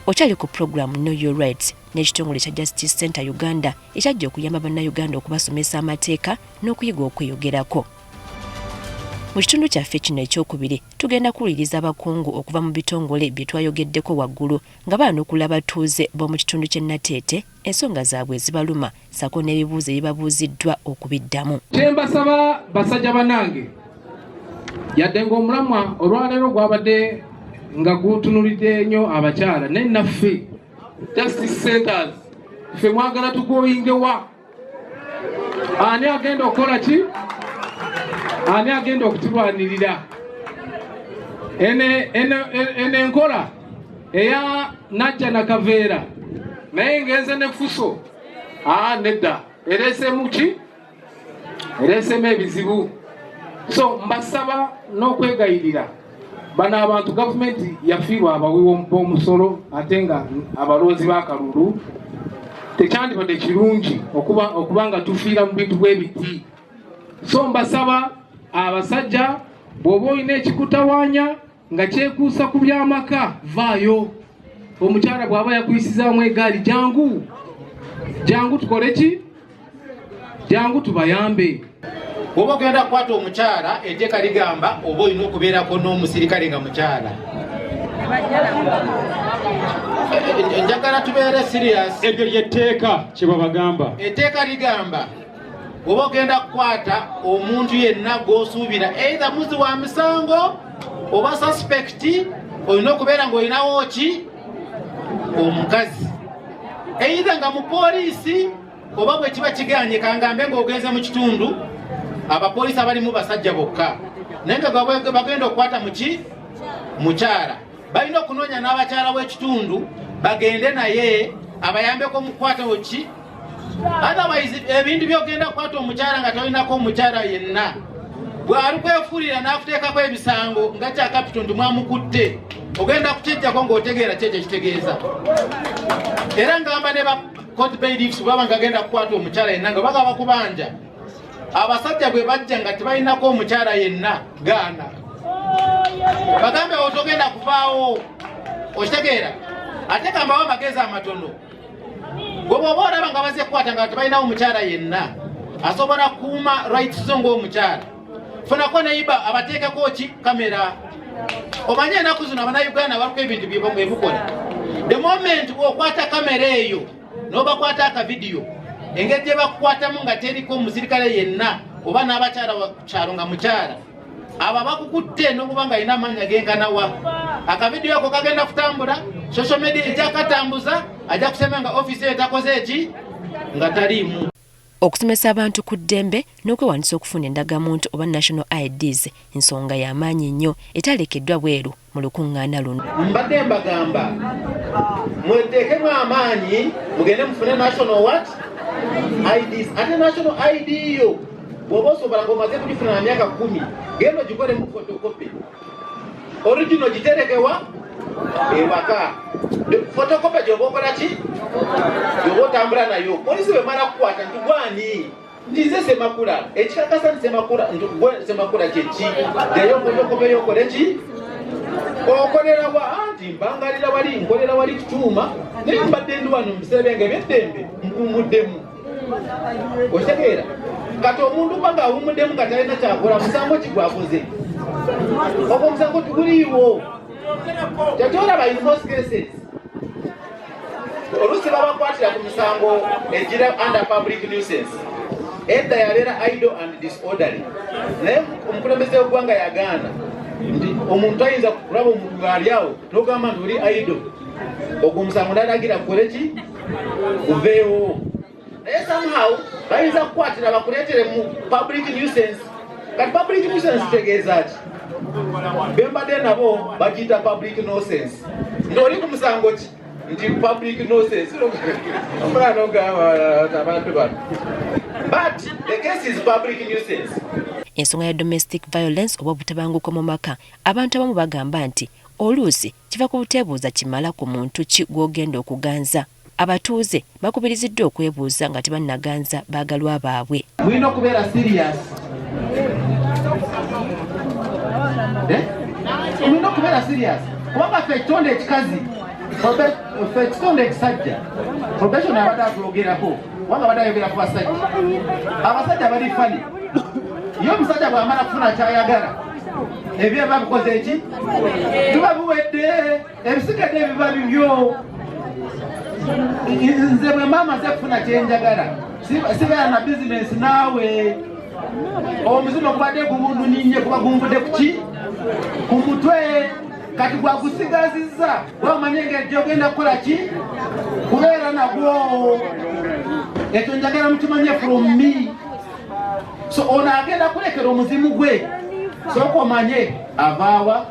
Okyali ku pulogulaamu Know Your Rights n'ekitongole kya Justice Center Uganda ekyajja okuyamba Bannayuganda okubasomesa amateeka n'okuyiga okweyogerako. Mu kitundu kyaffe kino ekyokubiri tugenda kuwuliriza abakungu okuva mu bitongole bye twayogeddeko waggulu nga baanukula abatuuze b'omu kitundu ky'e Nateete ensonga zaabwe ezibaluma ssaako n'ebibuuzo ebibabuuziddwa okubiddamu. Kye mbasaba basajja banange, yadde ng'omulamwa olwaleero gwabadde nga gutunulidde nnyo abakyala, naye naffe Justice Centers ffe mwagala tugoyingewa. Ani agenda okukola ki? Ani agenda okutulwanirira? Ene enkola eya najja na kaveera naye ngenze ne fuso, nedda, ereesemu ki? Ereesemu ebizibu. So mbasaba n'okwegayirira bano abantu, gavumenti yafiirwa abawi b'omusolo ate nga abalonzi b'akalulu. Tekyandibadde kirungi okuba nga tufiira mu bintu bwe biti. So mbasaba abasajja, bw'oba olina ekikutawaanya nga kyekuusa ku by'amaka, vaayo. Omukyala bw'aba yakuyisizaamu egaali, jangu, jangu tukole ki? Jangu tubayambe. Bw'oba ogenda kukwata omukyala, etteeka ligamba oba olina okubeerako n'omusirikale nga mukyala. Njagala tubeere serious. Eryo lyetteeka kye babagamba. Etteeka ligamba bw'oba ogenda kukwata omuntu yenna gw'osuubira either muzi wa misango oba suspect, olina okubeera ng'olinawo ki? Omukazi, either nga mupoliisi oba bwe kiba kiganye, kangambe ng'ogenze mu kitundu abapoliisi abalimu basajja bokka, naye nga bagenda okukwata muki? Mukyala. Balina okunoonya n'abakyala w'ekitundu bagende naye abayambeko mukukwata ki. Otherwise ebintu byogenda kukwata omukyala nga tolinako omukyala yenna, bw'ali kwefuulira n'akuteekako ebisango nga kyakapito nti mwamukutte, ogenda kukyejjako ng'otegeera kyekyo ekitegeeza. Era ngamba ne ba court bailiffs, baba nga agenda kukwata omukyala yenna nga bagaba kubanja, abasajja bwe bajja nga tebalinako omukyala yenna, gaana, bagambe otogenda kuvaawo. Okitegeera? Ate gambawo amagezi amatono, gwe bw'oba olaba nga baze kukwata nga tebalinawo omukyala yenna asobola kukuuma rights zo ng'omukyala, funako neiba abateekeko ki? Kamera. Omanye ennaku zino Abannayuganda baliko ebintu byebukola. The moment okwata kamera eyo n'obakwata akavidiyo, engeri gye bakukwatamu nga teriko omusirikale yenna oba n'abakyala kyalo nga mukyala, abo abakukutte n'okuba nga alina amaanyi agenkanawa, akavidiyo ako kagenda kutambula, social media ejja katambuza, ajja kusema nga ofiisi eyo takoze eki nga taliimu. Okusomesa abantu ku ddembe n'okwewandiisa okufuna endagamuntu oba national IDs nsonga y'amaanyi nnyo etalekeddwa bweru mu lukuŋŋaana luno. Mbadde mbagamba mweteekemu amaanyi mugende mufune national what? IDs. Ate national ID yo bw'oba osobola ng'omaze kugifuna na myaka 10, genda ogikolemu photocopy, original giterekewa ewaka, photocopy gyoba okola ki? Gyoba otambula nayo. Polisi bwemala kukwata nti gwani? Ntize Semakula. Ekikakasa nti Semakula, nti gwe Semakula kyeki? Ddayo photocopy yokole ki? Okolera wa? Anti mbangalira wali, nkolera wali kukyuma, naye mbadde ndi wano mu biseera byange eby'eddembe, mpumuddemu. Okitegeera? Kati omuntu kuba ng'awummuddemu nga talina kyakola, musango ki gwakoze? Ogwo omusango tuguliiwo. Kyakyolaba, in most cases oluusi babakwatira ku misango egira under public nuisance. Edda yabeera idle and disorderly, naye omukulembeze w'eggwanga yagaana nti omuntu ayinza kulaba omuntu ng'ali awo n'ogamba nti oli idle, ogwo omusango nalagira kukole ki? Guveewo. Naye somehow bayinza kukwatira bakuleetere mu public nuisance. Kati public nuisance kitegeeza ki? Bembadde nabo bagiyita public nonsense, nti oli ku musango ki? Nti public nonsense. Omulala nogamba abantu bano, but the case is public nuisance. Ensonga ya domestic violence oba obutabanguko mu maka, abantu abamu bagamba nti oluusi kiva ku buteebuuza kimala ku muntu ki gw'ogenda okuganza. Abatuuze bakubiriziddwa okwebuuza nga tebannaganza baagalwa baabwe. Mulina okubeera serious. Eh? Mulina okubeera serious kubanga ffe ekitonde ekikazi. Ffe ekitonde ekisajja, probation abadde atwogerako, wanga abadde ayogera ku basajja. Abasajja bali fani. Ye omusajja bw'amala kufuna kyayagala, ebyo biba bikoze eki? Tuba biwedde, ebisigadde biba bibyo. Nze bwe mba maze kufuna kyenjagala, sibeera na bizinensi naawe. Omuzimu ogubadde gubunduninye kuba gunvudde ku ki? Ku mutwe. Kati gwagusigazizza, gwamanya engeri gyogenda kukola ki? Kubeera nagwo. Ekyo njagala mukimanye from me. So ono agenda kulekera omuzimu gwe. Sooka omanye avaawa,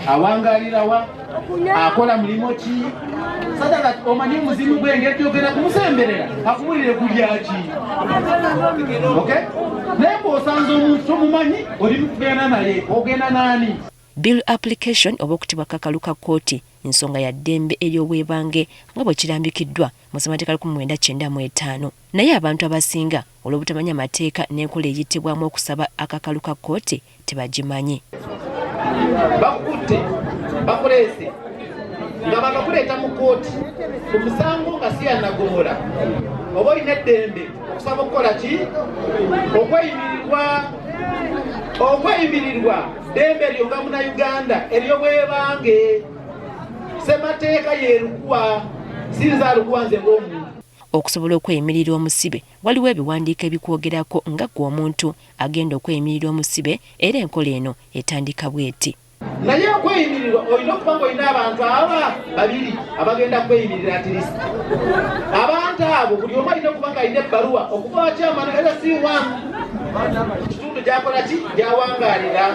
awangalirawa, akola mulimu ki, sadaka omanye omuzimu gwe engeri gyogenda kumusemberera akubulire gulyaki. Okay? Naye bw'osanze omuntu tomumanyi, oli mukugenda naye, ogenda naani? Bail application oba okutibwa kakalu ka kkooti nsonga ya ddembe ery'obwebange nga bwe kirambikiddwa mu ssemateeka 1995. Naye abantu abasinga olw'obutamanya mateeka n'enkola eyitibwamu okusaba akakalu ka kkooti tebagimanyi. Bakukutte, bakuleese nga bakakuleeta mu kkooti ku musango nga si yannagomola, oba olina eddembe okusaba okukola ki? Okweyimirirwa. Okweyimirirwa ddembe lyo nga munnayuganda ery'obwebange. Ssemateeka yeerukuwa, si nze alukuwa nze ng'omuntu. Okusobola okweyimirirwa omusibe waliwo ebiwandiiko ebikwogerako nga ggwe omuntu agenda okweyimirirwa omusibe, era enkola eno etandika bw'eti. Naye okweyimirirwa olina okuba ng'olina abantu aba babiri abagenda kweyimirira at least. Abantu abo buli omu alina okuba ng'alina ebbaluwa okuva wa chairman LC1 kitundu gy'akola ki? Gy'awangaalira.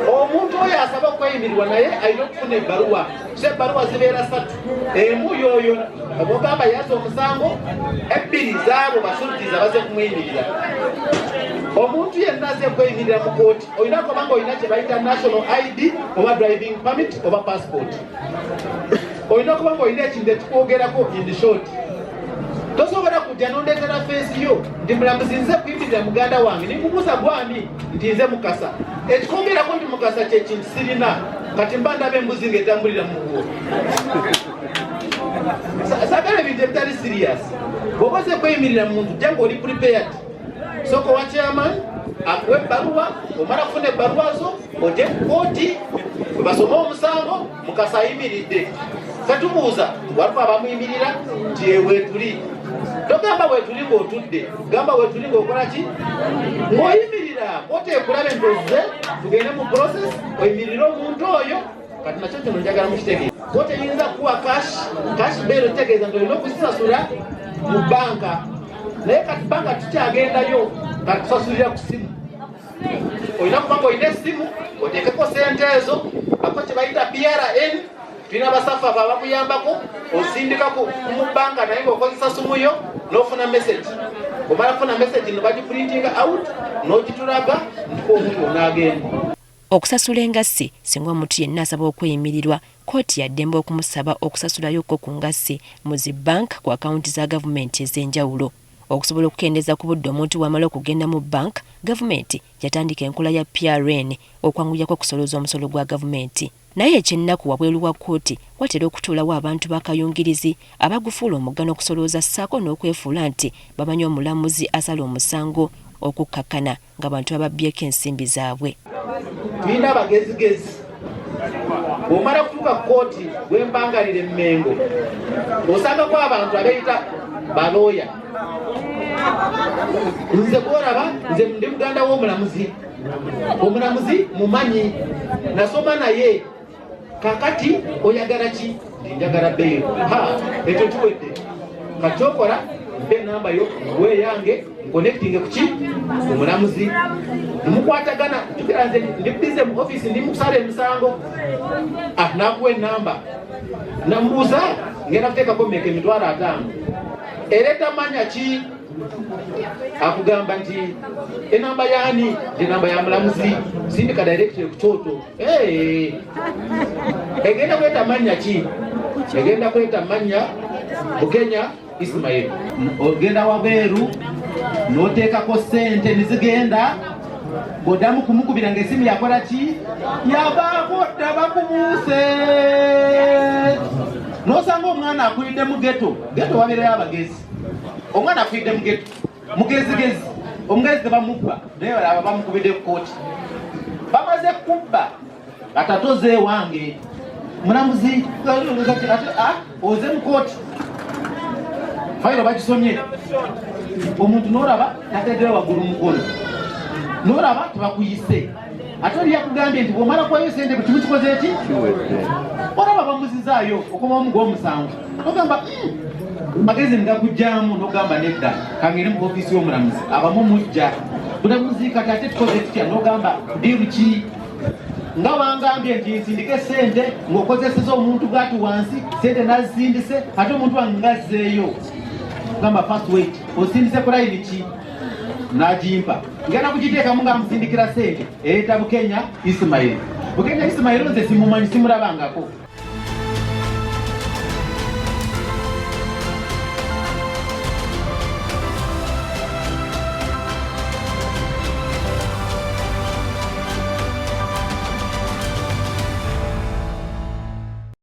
Omuntu oyo asaba okweyimirirwa naye alina okufuna ebbaluwa. So ebbaluwa zibeera ssatu. Emu y'oyo ogamba yazza omusango, ebbiri zaabo basulutiza baze kumweyimirira. Omuntu yenna azze kweyimirira mu kkooti olina kuba ng'olina kye bayita national ID oba driving permit oba passport. Olina kuba ng'olina ekintu ekikwogerako in short. Tosobola kujja n'ondeetera feesi yo nti mulamuzi nze kuyimirira muganda wange, ninkubuuza gwani nti nze Mukasa. Ekikwogerako nti Mukasa kye kintu sirina, kati mba ndaba embuzi ng'etambulira mu nguo. Saagala ebintu ebitali serious. Bw'oba ozze kweyimirira muntu, jja ng'oli prepared. Sooka owa chairman akuwa ebbaluwa, omala kufuna ebbaluwa zo ojje ku kkooti bwe basome omusango, Mukasa ayimiridde. Ffe tubuuza waliwo abamuyimirira nti weetuli. Togamba weetuli ng'otudde, gamba weetuli ng'okola ki? Ng'oyimirira. Kkooti ekulabe nti ozze, tugende mu process, oyimirire omuntu oyo. Kati nakyo kino njagala mukitegeere. Kkooti eyinza kukuwa cash, cash bail kitegeeza nti olina okuzisasula mu bbanka. Naye kati bbanka tukyagendayo, kati tusasulira ku ssimu. Olina kuba ng'olina essimu oteekeko ssente ezo, ako kye bayita PRN, tulina basafafa abakuyambako, osindika mu bbanka naye ng'okozesa simu yo n'ofuna message. Omala kufuna message no bagiprintinga out n'ogitulaga nti omuntu onaagenda. Okusasula engassi singa omuntu yenna asaba okweyimirirwa, kkooti ya ddembe okumusaba okusasulayokko ku ngassi mu zi bbanka ku akawunti za gavumenti ez'enjawulo. Okusobola okukendeeza ku budde omuntu bw'amala okugenda mu bbanka, gavumenti yatandika enkola ya PRN okwanguyako okusolooza omusolo gwa gavumenti. Naye eky'ennaku wabweru wa kkooti watera okutuulawo abantu bakayungirizi abagufuula omuggano okusolooza ssaako n'okwefuula nti bamanyi omulamuzi asala omusango okukkakkana ng'abantu bababbyeko ensimbi zaabwe. Tulina abagezigezi. Bw'omala kutuuka ku kkooti gw'empangalira e Mmengo, osangako abantu abeeyita balooya. Nze gw'olaba, nze ndi muganda w'omulamuzi. Omulamuzi mumanyi, nasoma naye. Kakati oyagala ki? Nti njagala bail. Ha, ekyo kiwedde. Kati okola mpe enamba yo weeyange nkonectinge ku ki? Omulamuzi. Mukwatagana, jjukira nze ndi busy mu office, ndi mu kusala emisango. Nakuwa enamba. Namubuuza ngenda kuteekako mmeka? 50,000. Era tamanya ki? Akugamba nti enamba yaani? Enamba ya mulamuzi. Sindika direct ku kyoto. Hey. Egenda kweta mannya ki? Egenda kweta mannya Bukenya Ismail. Ogenda wabweru n'oteekako ssente nizigenda, bw'oddamu kumukubira ng'essimu yakola ki? Yavaako dda, bakubuuse. N'osanga omwana akulidde mu ghetto, ghetto wabeerayo abagezi. Omwana akulidde mu ghetto, mugezigezi, omugezi tebamubba, naye balaba bamukubidde ku kooti. Bamaze kubba, kati ate oze ewange mulamuzi, ate oze mu kooti, fayiro bagisomye, omuntu n'olaba tateddeyo waggulu mukono, n'olaba tebakuyise. Ate oli yakugambye nti bw'omala kuwayo sente buli kimu kikoze eki, olaba bamuzizaayo okomawo gw'omusanvu, ogamba magezi ngakugyamu, n'ogamba nedda, kangende mu ofiisi y'omulamuzi. Abamu mujja bulamuzi, kati ate tukoze tutya? N'ogamba deal ki nga wangambye nti nsindike sente ng'okozeseza omuntu bwati wansi, sente nazisindise, ate omuntu wange ngazzeeyo. Gamba first wait, osindise ku layini ki? Nagimpa, ngenda kugiteekamu nga musindikira sente ereeta Bukenya Isimayiri. Bukenya Isimayiri nze simumanyi, simulabangako.